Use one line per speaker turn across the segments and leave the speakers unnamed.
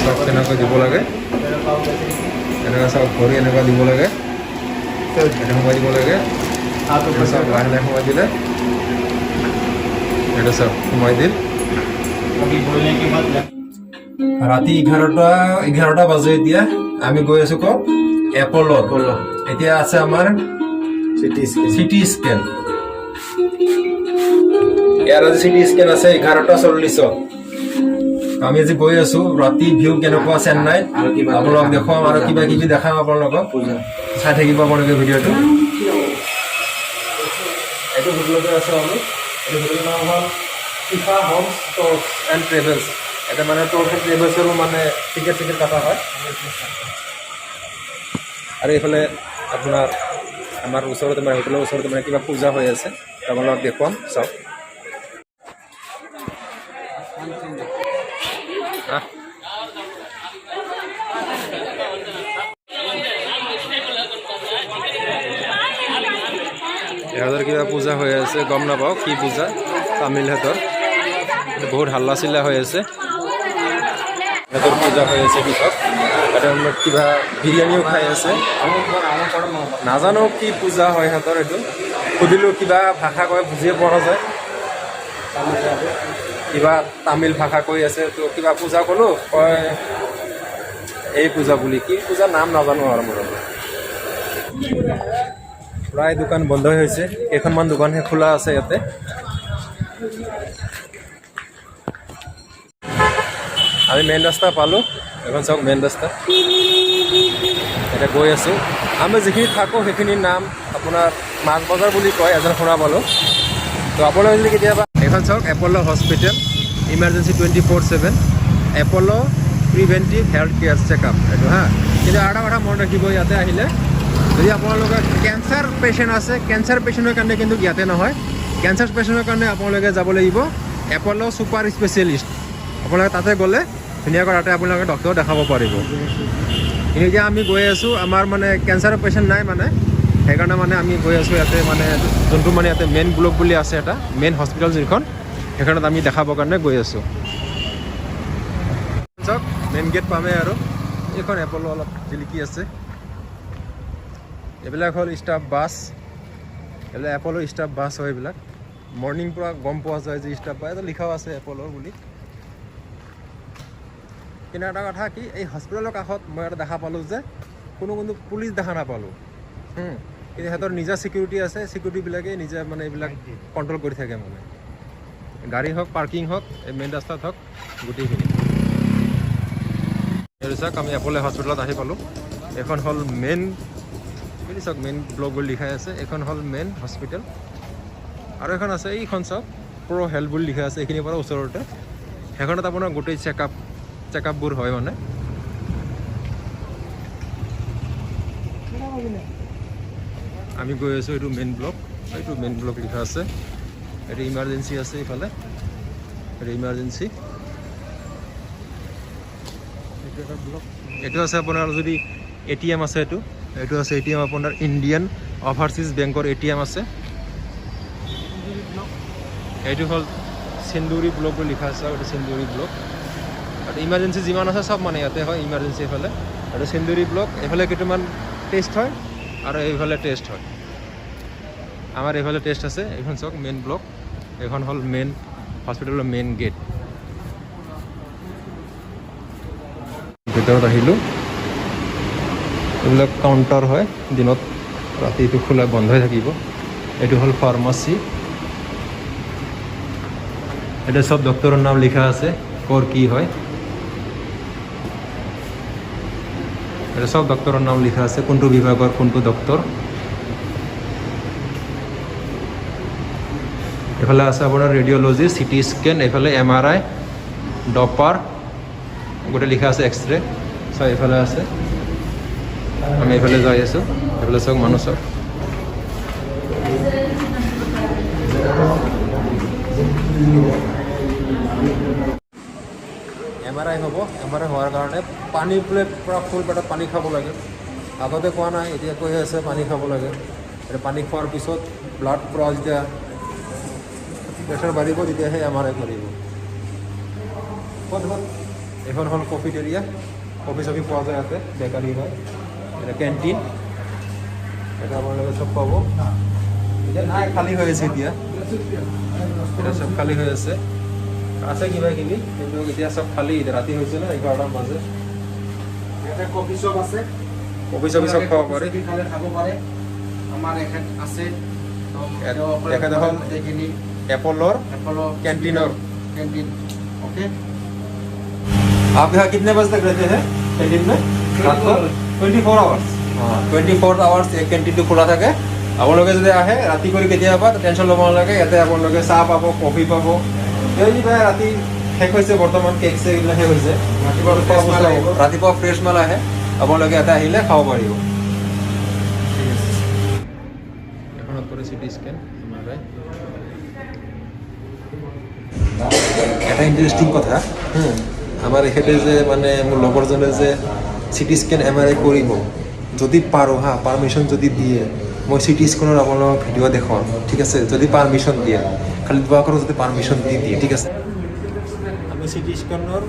চাওক কেনেকৈ দিব লাগে, এনেকুৱা চাওক ভৰি এনেকুৱা দিব লাগে, এইটো সোমাই দিব লাগে। এইটো চাওক লাহে লাহে সোমাই দিলে, এইটো চাওক সোমাই দিল। ৰাতি 11টা বাজে এতিয়া। আমি গৈ আছো ক'ত? এপলত। এতিয়া আছে আমাৰ চিটি স্কেন। ইয়াৰ আজি চিটি স্কেন আছে 11:40। আমি আজি গৈ আছো। ৰাতি ভিউ কেনেকুৱা চেন্নাইত আপোনালোকক দেখুৱাম আৰু কিবা কিবি দেখাম আপোনালোকক। চাই থাকিব আপোনালোকে ভিডিঅ'টো। এইটো হোটেলতে আছো আমি। এইটো হোটেলৰ নাম হ'ল শিখা হোমছ ট'ৰ্ছ এণ্ড ট্ৰেভেলছ। এটা মানে ট'ৰ্ছ এণ্ড ট্ৰেভেলছৰো মানে টিকেট চিকেট কটা হয়। আৰু এইফালে আপোনাৰ আমাৰ ওচৰতে, মানে হোটেলৰ ওচৰতে মানে কিবা পূজা হৈ আছে, আপোনালোকক দেখুৱাম, চাওক। আহ। ইহঁতৰ কিবা পূজা হৈ আছে, গম নাপাওঁ কি পূজা। তামিলহঁতৰ বহুত হাল্লা চিল্লা হৈ আছে। সিহঁতৰ পূজা হৈ আছে। পিছত তাতে কিবা বিৰিয়ানীও খাই আছে। নাজানো কি পূজা হয় সিহঁতৰ, এইটো সুধিলোঁ, কিবা ভাষা কয়, বুজিয়ে পোৱা নাযায়। কিবা তামিল ভাষা কৈ আছে। তো কিবা পূজা ক'লোঁ, কয় এই পূজা বুলি, কি পূজা নাম নাজানো আৰু। মোৰ প্ৰায় দোকান বন্ধ হৈছে, কেইখনমান দোকানহে খোলা আছে ইয়াতে। আমি মেইন ৰাস্তা পালোঁ, এখন চাওক মেইন ৰাস্তা। এতিয়া গৈ আছোঁ। আমি যিখিনি থাকোঁ সেইখিনিৰ নাম আপোনাৰ মাছ বজাৰ বুলি কয়, এজন শুনা পালোঁ। তো আপোনালোকে যদি কেতিয়াবা, এইখন চাওক Apollo hospital, emergency 24/7, Apollo preventive health care checkup এইটো। হা, কিন্তু আৰু এটা কথা মনত ৰাখিব, ইয়াতে আহিলে যদি আপোনালোকৰ কেঞ্চাৰ পেচেণ্ট আছে, কেঞ্চাৰ পেচেণ্টৰ কাৰণে কিন্তু ইয়াতে নহয়। কেঞ্চাৰ পেচেণ্টৰ কাৰণে আপোনালোকে যাব লাগিব এপল' ছুপাৰ স্পেচিয়েলিষ্ট। আপোনালোকে তাতে গ'লে ধুনীয়াকৈ তাতে আপোনালোকে ডক্টৰ দেখাব পাৰিব। কিন্তু এতিয়া আমি গৈ আছোঁ, আমাৰ মানে কেঞ্চাৰৰ পেচেণ্ট নাই মানে, সেইকাৰণে মানে আমি গৈ আছোঁ ইয়াতে, মানে যোনটো মানে ইয়াতে মেইন ব্লক বুলি আছে এটা, মেইন হস্পিটেল যিখন, সেইখনত আমি দেখাবৰ কাৰণে গৈ আছোঁ। চাওক, মেইন গেট পামেই আৰু। এইখন এপল' অলপ জিলিকি আছে। এইবিলাক হ'ল ষ্টাফ বাছ, এইবিলাক এপলৰ ষ্টাফ বাছ হয়। এইবিলাক মৰ্ণিং পৰা গম পোৱা যায় যে ষ্টাফ বাছ, ইয়াতে লিখাও আছে এপলৰ বুলি। কিন্তু এটা কথা কি, এই হস্পিটেলৰ কাষত মই এটা দেখা পালোঁ যে কোনো কিন্তু পুলিচ দেখা নাপালোঁ। কিন্তু সিহঁতৰ নিজা ছিকিউৰিটি আছে, ছিকিউৰিটিবিলাকে নিজে মানে এইবিলাক কণ্ট্ৰল কৰি থাকে, মানে গাড়ী হওক, পাৰ্কিং হওক, এই মেইন ৰাস্তাত হওক, গোটেইখিনি। এইটো চাওক, আমি এপল' হস্পিটেলত আহি পালোঁ। এইখন হ'ল মেইন, এইটো চাওক, মেইন ব্লক বুলি লিখাই আছে। এইখন হ'ল মেইন হস্পিটেল। আৰু এখন আছে, এইখন চাওক, প্ৰ' হেল্থ বুলি লিখা আছে, এইখিনিৰ পৰা ওচৰতে। সেইখনত আপোনাৰ গোটেই চেকআপবোৰ হয় মানে। আমি গৈ আছোঁ, এইটো মেইন ব্লক, এইটো মেইন ব্লক লিখা আছে। এইটো ইমাৰ্জেঞ্চি আছে এইফালে, এইটো ইমাৰ্জেঞ্চি। এইটো আছে আপোনাৰ যদি এ টি এম আছে, এইটো এইটো আছে এ টি এম, আপোনাৰ ইণ্ডিয়ান অভাৰচিজ বেংকৰ এ টি এম আছে। এইটো হ'ল চিন্দুৰী ব্লক বুলি লিখা আছে, এইটো চিন্দুৰী ব্লক। আৰু ইমাৰ্জেঞ্চি যিমান আছে চব মানে ইয়াতে হয় ইমাৰ্জেঞ্চি এইফালে। আৰু চিন্দুৰী ব্লক, এইফালে কিছুমান টেষ্ট হয় আৰু এইফালে টেষ্ট হয়। আমাৰ এইফালে টেষ্ট আছে। এইখন চাওক মেইন ব্লক, এইখন হ'ল মেইন হস্পিটেলৰ মেইন গেট। ভিতৰত আহিলোঁ, এইবিলাক কাউণ্টাৰ হয় দিনত, ৰাতি এইটো খোলা বন্ধ হৈ থাকিব। এইটো হ'ল ফাৰ্মাচী। এটা চব ডক্টৰৰ নাম লিখা আছে, ক'ৰ কি হয়। এটা চব ডক্টৰৰ নাম লিখা আছে, কোনটো বিভাগৰ কোনটো ডক্টৰ। এইফালে আছে আপোনাৰ ৰেডিঅ'লজি, চিটি স্কেন, এইফালে এমআৰআই, ডপাৰ, গোটেই লিখা আছে, এক্স-ৰে চব এইফালে আছে। আমি এইফালে যাই আছোঁ। এইফালে চাওক মানুহ চাওক। এমআৰআই হ'ব, এমআৰআই হোৱাৰ কাৰণে পানী বোলে পূৰা ফুল পেটত পানী খাব লাগে। আগতে কোৱা নাই, এতিয়া কৈ আছে পানী খাব লাগে। এতিয়া পানী খোৱাৰ পিছত ব্লাড পূৰা যেতিয়া প্ৰেছাৰ বাঢ়িব, তেতিয়াহে এমআৰআই কৰিব। ক'ত হ'ল? এইখন হ'ল কফিটেৰিয়া। কফি চফি পোৱা যায় ইয়াতে, বেকাৰী হয়, এটা কেণ্টিন। এটা আপোনালোকে চব পাব। এতিয়া নাই, খালী হৈ আছে এতিয়া। এতিয়া চব খালী হৈ আছে। আছে কিবা কিবি, কিন্তু এতিয়া চব খালী। এতিয়া ৰাতি হৈছে ন, 11টামান বাজে।
ইয়াতে কফি শ্বপ আছে।
কফি চফি চব খাব পাৰি।
কফি খালে খাব পাৰে। আমাৰ এখেত আছে। তো
এখেত হ'ল
গোটেইখিনি
এপলৰ
এপলৰ
কেণ্টিনৰ।
Canteen, okay.
आप यहाँ कितने बजे तक रहते हैं कैंटीन में रात को? 24 আৱাৰ্ছ। অঁ, 24 আৱাৰ্ছ এই কেণ্টিনটো খোলা থাকে। আপোনালোকে যদি আহে ৰাতি কৰি কেতিয়াবা, টেনশ্যন ল'ব নালাগে। ইয়াতে আপোনালোকে চাহ পাব, কফি পাব। এই কিবা ৰাতি শেষ হৈছে বৰ্তমান, কেক চেক এইবিলাক শেষ হৈছে।
ৰাতিপুৱা
খোৱা
ফ্ৰেছ
বস্তু
মাল আহিব।
ৰাতিপুৱা ফ্ৰেছ মাল আহে। আপোনালোকে ইয়াতে আহিলে খাব পাৰিব।
ঠিক আছে।
এখনত কৰে চিটি স্কেন, MRI। এটা ইণ্টাৰেষ্টিং কথা, আমাৰ এখেতে যে মানে মোৰ লগৰজনে যে চিটি স্কেন, MRI কৰিব, যদি পাৰোঁ হা, পাৰ্মিশ্যন যদি দিয়ে, মই চিটি স্কেনৰ আপোনালোকক ভিডিঅ' দেখুৱাম, ঠিক আছে? যদি পাৰ্মিশ্যন দিয়ে, খালি দোৱা কৰোঁ যদি পাৰ্মিশ্যন দি দিয়ে, ঠিক আছে? আমি চিটি স্কেনৰ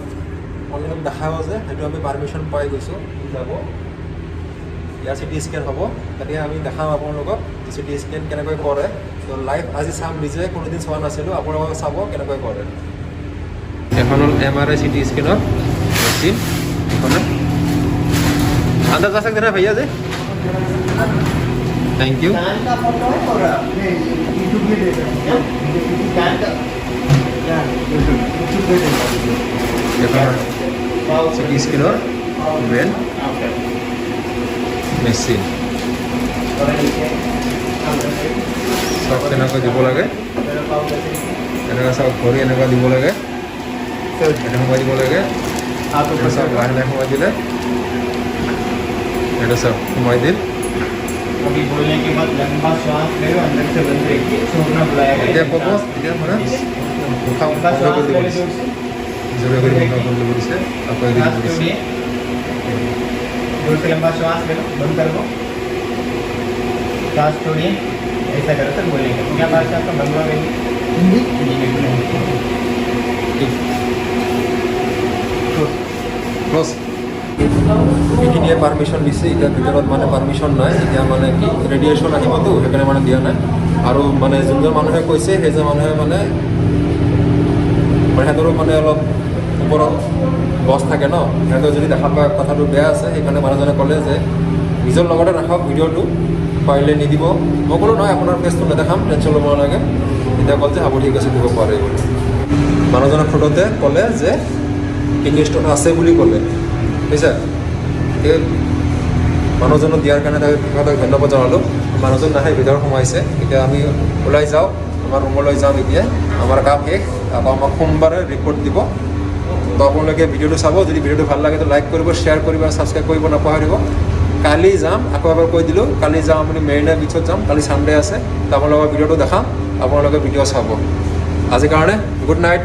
অনলাইনত দেখাব যে সেইটো আমি পাৰ্মিশ্যন পাই গৈছোঁ। যাব, ইয়াৰ চিটি স্কেন হ'ব, তেতিয়া আমি দেখাম আপোনালোকক চিটি স্কেন কেনেকৈ কৰে। তো লাইভ আজি চাম, নিজে কোনোদিন চোৱা নাছিলোঁ, আপোনালোকক চাব কেনেকৈ কৰে। এখন হ'ল MRI, CT স্কেনৰ মেচিন এইখনে। अंदर जा सकते हैं भैया जी? Thank you.
कान का फोटो है और अपने यूट्यूब में देख रहे हैं, कान का यूट्यूब पे देख
এখন চিটি স্কেনৰ মেইন মেচিন। চাওক কেনেকৈ দিব লাগে। এনেকুৱা চাওক, ভৰি এনেকুৱা দিব লাগে, এটা সোমাই দিব লাগে। এটা চাওক, লাহে লাহে সোমাই দিলে। এটা চাওক, সোমাই দিল।
अभी बोलने के बाद लंबा श्वास ले लो, अंदर से बंद रखिए, छोड़ना बुलाएगा।
এতিয়া ক'ব, এতিয়া মানে উশাহ
लंबा
বন্ধ
श्वास
কৰি দিব
ले
দিছে।
जोर से।
জোৰে কৰি বন্ধ কৰি দিব দিছে, আকৌ এৰি
श्वास
দিব দিছে।
छोड़िए, जोर से लंबा श्वास ले लो, बंद कर दो, श्वास छोड़िए। ऐसा करो सर, बोलेंगे क्या भाषा आपका? बंगला में? हिंदी, हिंदी में बोलेंगे।
ক্লছ। এইখিনিয়ে পাৰ্মিশ্যন দিছে। এতিয়া ভিতৰত মানে পাৰ্মিশ্যন নাই। এতিয়া মানে কি, ৰেডিয়েশ্যন আহিবতো, সেইকাৰণে মানে দিয়া নাই। আৰু মানে যোনজন মানুহে কৈছে, সেইজন মানুহে মানে মানে সিহঁতৰো মানে অলপ ওপৰত বছ থাকে ন, সিহঁতে যদি দেখা পায় কথাটো বেয়া আছে। সেইকাৰণে মানুহজনে ক'লে যে নিজৰ লগতে ৰাখক ভিডিঅ'টো, পাৰিলে নিদিব। মই ক'লোঁ, নহয়, আপোনাৰ ফেচটো নেদেখাম, টেনশ্যন ল'ব নালাগে। তেতিয়া ক'ল যে হ'ব, ঠিক আছে, দিব পাৰে বুলি। মানুহজনৰ ফটোতে ক'লে যে কিডনী ষ্ট'ন আছে বুলি ক'লে, বুজিছা? এই মানুহজনক দিয়াৰ কাৰণে তাক তেখেতক ধন্যবাদ জনালোঁ। মানুহজন নাহে, ভিতৰত সোমাইছে। এতিয়া আমি ওলাই যাওঁ, আমাৰ ৰুমলৈ যাম। এতিয়া আমাৰ কাম শেষ। আকৌ আমাক সোমবাৰে ৰিপৰ্ট দিব। তো আপোনালোকে ভিডিঅ'টো চাব। যদি ভিডিঅ'টো ভাল লাগে তো লাইক কৰিব, শ্বেয়াৰ কৰিব আৰু ছাবস্ক্ৰাইব কৰিব নাপাহৰিব। কালি যাম, আকৌ এবাৰ কৈ দিলোঁ, কালি যাম। আপুনি মেৰিনা বিচত যাম। কালি ছানডে আছে। তো আপোনালোকৰ ভিডিঅ'টো দেখাম, আপোনালোকে ভিডিঅ' চাব। আজিৰ কাৰণে গুড নাইট।